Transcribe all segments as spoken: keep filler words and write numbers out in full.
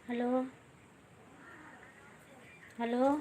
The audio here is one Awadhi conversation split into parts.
हेलो, हेलो।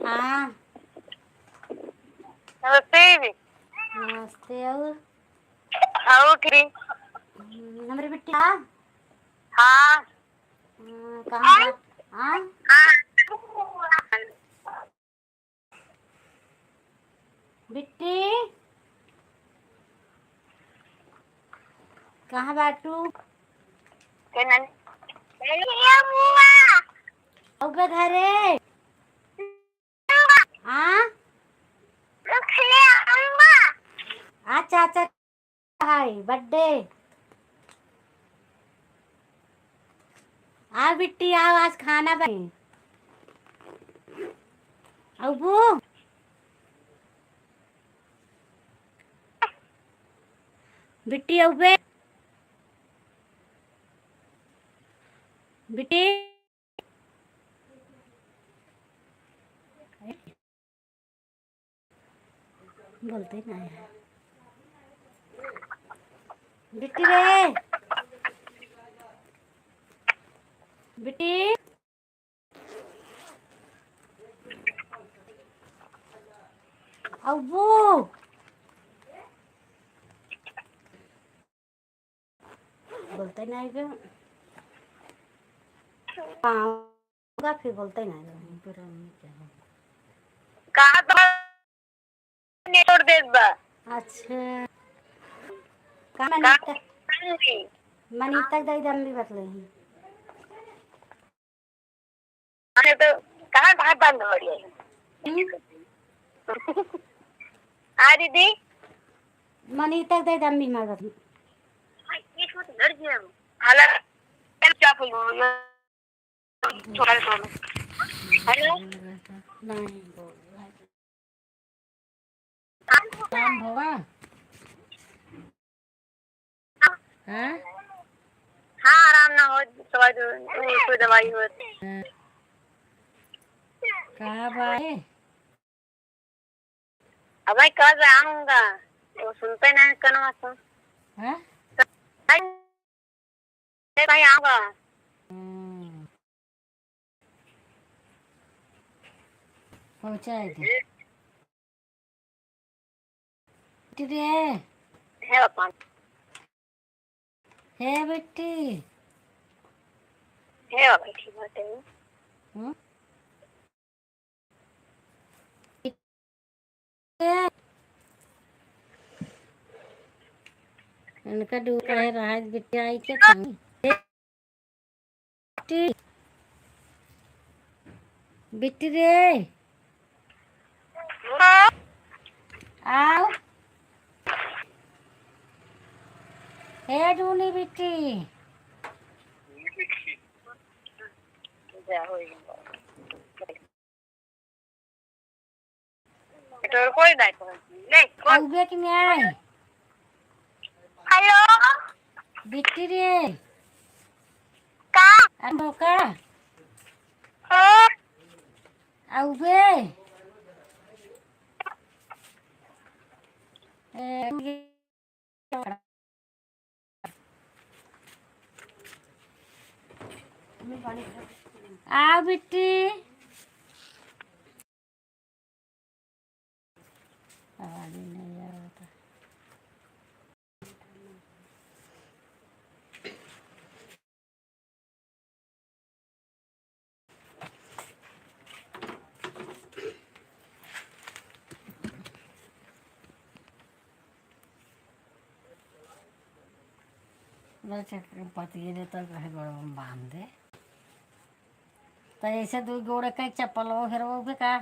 हाँ। नमस्ते दीदी। नमस्ते। और? और ठीक। हम्म, हमरे बिट्टी, हाँ? हाँ। हम्म, कहाँ बा? हाँ? हाँ। बिट्टी, कहाँ बाटू? केनन? अउबे घरे। हाँ? आज चाचा है birthday। आओ बिट्टी, आओ, आज खाना बने। अउबू, बिट्टी अउबे, बिट्टी। बोलते ना है। बिट्टी रे, बिट्टी। अउबू। बोलते नहीं बे। हाँ, फिर बोलते नहीं बे। कहाँ तो नेट देत बा। अच्छा। का का मनीता, नहीं। मनीता के दाई दम्बी बतले ही। अरे तो कहाँ भात बंद हो रही है? हम्म? आ दीदी। मनीता के दाई दम्बी मार बतले। हाला क्या बोल रही है? हेलो। काम भवा? हाँ? हाँ, आराम ना हो, दवाई दो, कोई दवाई हो। हाँ। कहाँ बाए? अब भाई कल आऊंगा, वो सुनते नहीं कनवा को। हाँ? भाई, ए भाई, आऊंगा। हम्म। पहुंचाए दे। बिट्टी रे। हे बापा। हे बिट्टी। हे बापा, ठीक बात है। हम्म? इनका डूब रहे रहा है, बिट्टी आई के पानी। बिट्टी, बिट्टी रे, आओ। हे डूनी बिट्टी। जा, होई गया। तो कोई नहीं पहुंची। नहीं, कौन? आउबे कि नहीं? हेलो। बिट्टी रे। का? अरे मौका। हाँ। आउबे। ए, आओ बिट्टी। आवाज ही नहीं आवत। बस एक पतिये देता कहे गोड़वा में बांध दे। तो ऐसे दो गोड़ के चप्पल वो हेरवा के का?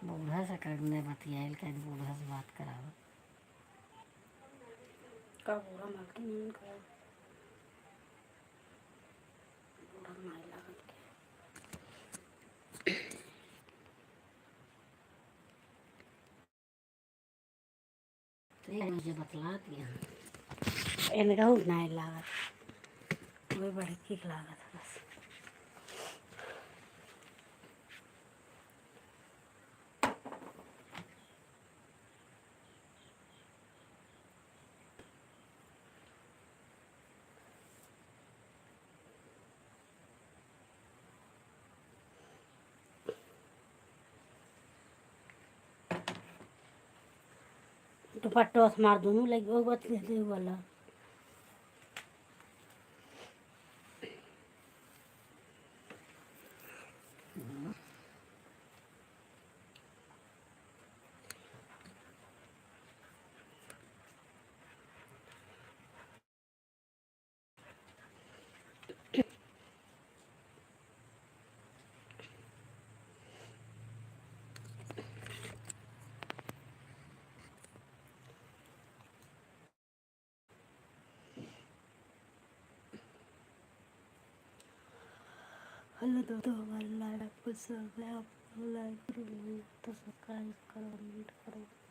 बूढ़ा से कहीं नहीं बतियाइल, कहीं बूढ़ा से बात करावत। का बूढ़ा मालकिन नहीं करा? बूढ़ा नहीं लागत के। तो ये मुझे बतला दिया। इनका उ नहीं लागत, वही बड़की के लागत है बस। दुपट्टो से मार दूनू लगी, वो बच दे वाला। हेलो दोस्तों, हमारे लाइव पसंद है, आप लोग लाइक करो, तो सब्सक्राइब करो, कमेंट करो।